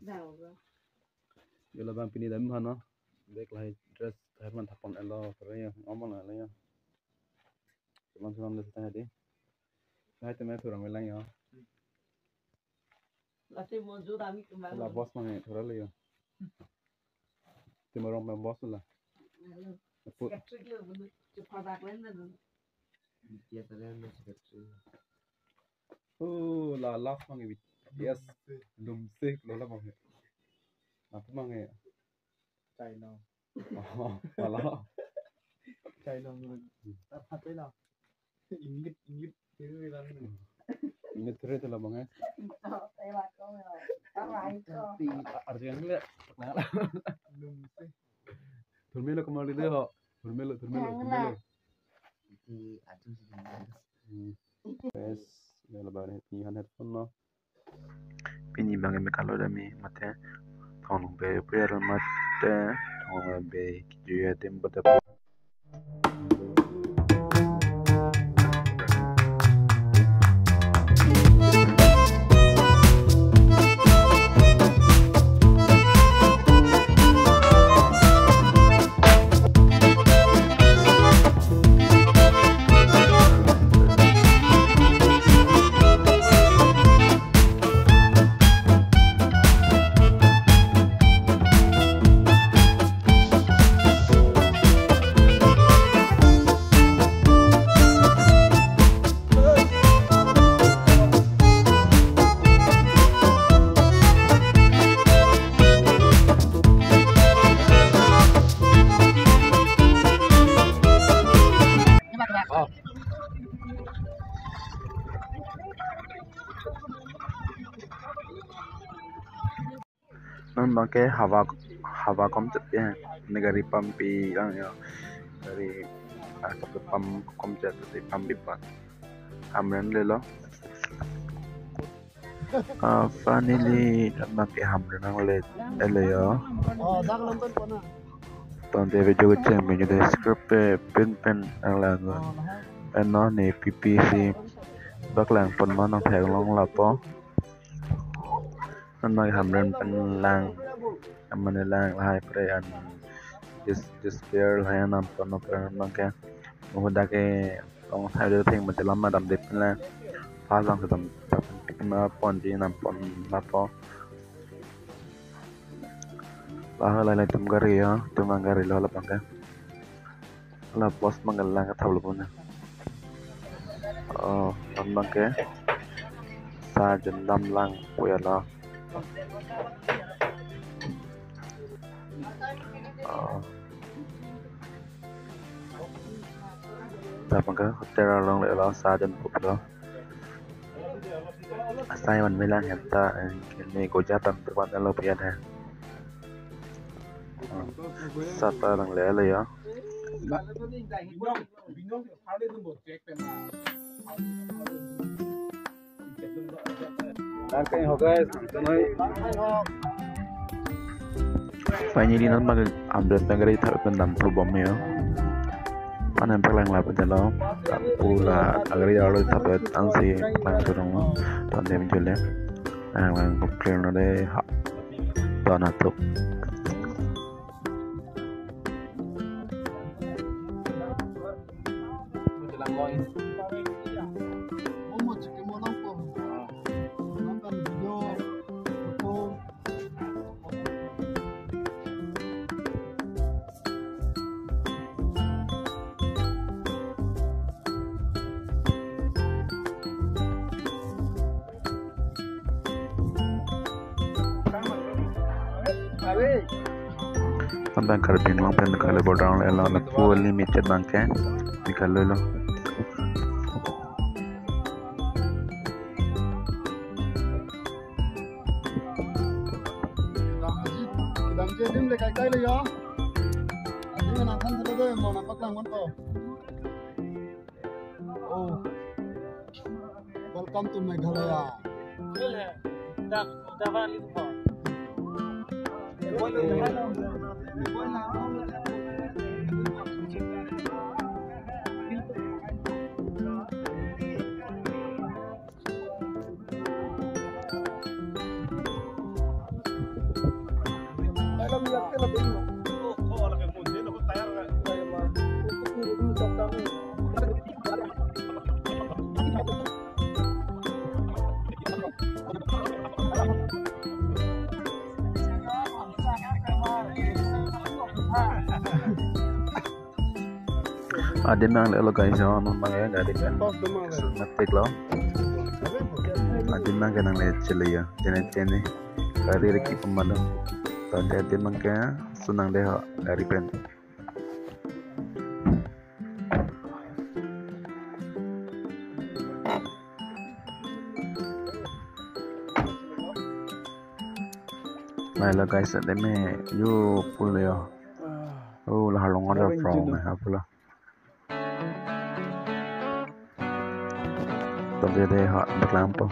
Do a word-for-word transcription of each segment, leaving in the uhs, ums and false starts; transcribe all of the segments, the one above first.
Yo labang pini dam hano. Bag lahai dress lahai man thapon elo, kore yo, ngomong la yo. Selam selam deh, sita hadi. Lahai teme thurang melang yo. Lasi mo jut ami kembali. La boss mang thura le yo. Teme rong me boss la. Apo. Secretary le bunu cepat dak len dulu. Dia talen secretary. Oh, la last mang bi. Yes. Lumse lo la mang. Apa mang ya? China. Oh, malah. China mang. Tak pakai lah. Inggit, inggit. Kiri bilang ni. Inggit kiri tu la mang ya. Tapi artinya le. Lumse. Thurmelo kemali deh ho. Thurmelo, thurmelo, thurmelo. Iti aduh sih. Hmm. Guys, ya labang pini han headphone no. Pini bang eme kalau dami mate. Thong be player mate. Thong be kijuya tim bata. Non bangke hawa, hawa komchet ya. Ne gari pump pi lang ya. Gari, ah, tapi pump komchet, tapi pump pi pa. Hamren lelo. Ah, finally, non bangke hamren nangle, ele yo. Tangte video kecheng menu describe pe pin pen nanglang. Eno ne P P C bak lang pon ma nang theklong lapo. Non bang hamren pen lang, amane lang lahai pre an dis-, despair lahai an pon no pre bangke. Muhuda ke long thai do thing mate lam ma damde pen lang. Pas lang sedam, sedam pon ji nam pon lapo. Lahai lahai tum gari ya, tum gari lo labangke. La boss mang lang thap lo pon. Oh, non bangke. Sa jen dam lang pu ya la. Oh. Dak bangke hotel along le la sa jen pu lo. Asai man melang henta, eh, kene goja tam tepan alo pian ha. Hmm. Sata nangle le ya. Dak keng ho guys, nang tanoi. Finally, non bang hamren pen gari thap pen dam pu bom yo. Pan hem paklang la pen lo. Dam pu la agari alo thap pen ansi lang turung lo. Ton dem jule. Ang lang ko clear no de ha. Ton atuk. Abang Karbi Anglong pen kali border le lo, lapu limited bangke, mi kali lo. Kedam aji, kedam aji adim le kaikai le ya. Aji nang than thelo do mo nang paklang mon to. Oh. Welcome to Meghalaya. Adim nangle lo guys, oh, non bang ya gari pen. Ngetik lo. Adim nang ke nangle chele ya. Jene tene. Gari reki pemadu. Tadi adim nang ke sunang deh ho gari pen. Lahelo guys, adim me yo pulo yo. Oh, lahar along ada phrong me ha pulo. Tadi deh ha berlampau.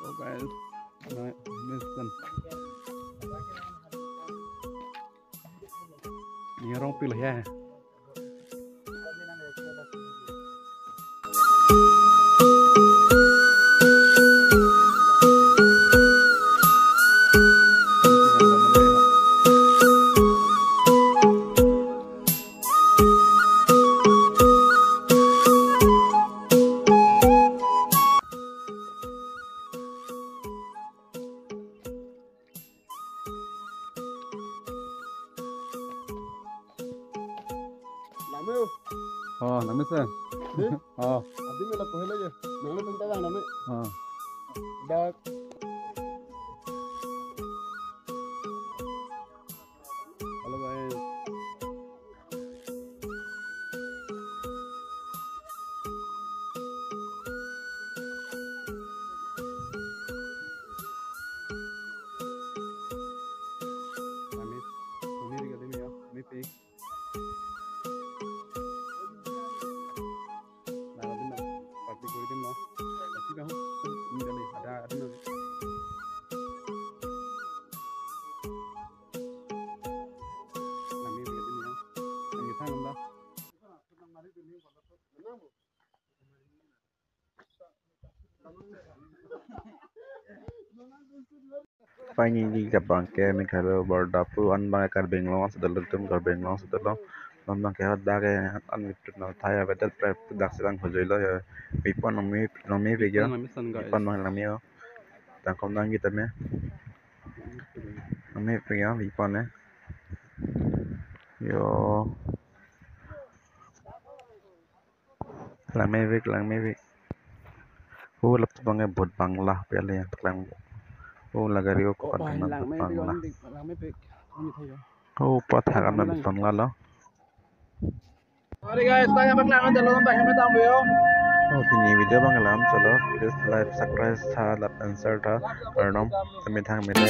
Oh guys, na, Mister Nirong pil ya. Lame. Oh, lame sir. Di? Oh. Adim me lapu helo je. Nangle tum ta vang lame. Oh. Dak. Hello guys. Kami, kami di kami ya, meeting. Nah, adim na, party kori adim na. Party kaho? Ini kali, ada, ada na. Pini ke abang ke Meghalaya border pu, an abang Karbi Anglong si dolo, tum Karbi Anglong si dolo. Non abang ke hadak ke an mitu na thaya betel pre dak sedang hojoi lo ya. Vipon nangme, nangmepik ya. Vipon nangme, vipon nangme o. Tangkom nangji tame. Nangmepik ya, vipon eh. Yo. Langmepik, langmepik. Oh, lapu abang ke Bhut Bangla pele yang lang. Oh, lagari ko. Oh, kan bang, lang vote mepik, bangla. Langmepik, langmepik. Ini thayo. Oh, pathak kan lang. Bhut Bangla lo. Sorry guys, tang abang lang dalo, bang, helmet ang beo. Oh, pini video abang lang chalo. Please like, subscribe tha, like and share tha. Arnam, kami thang mele.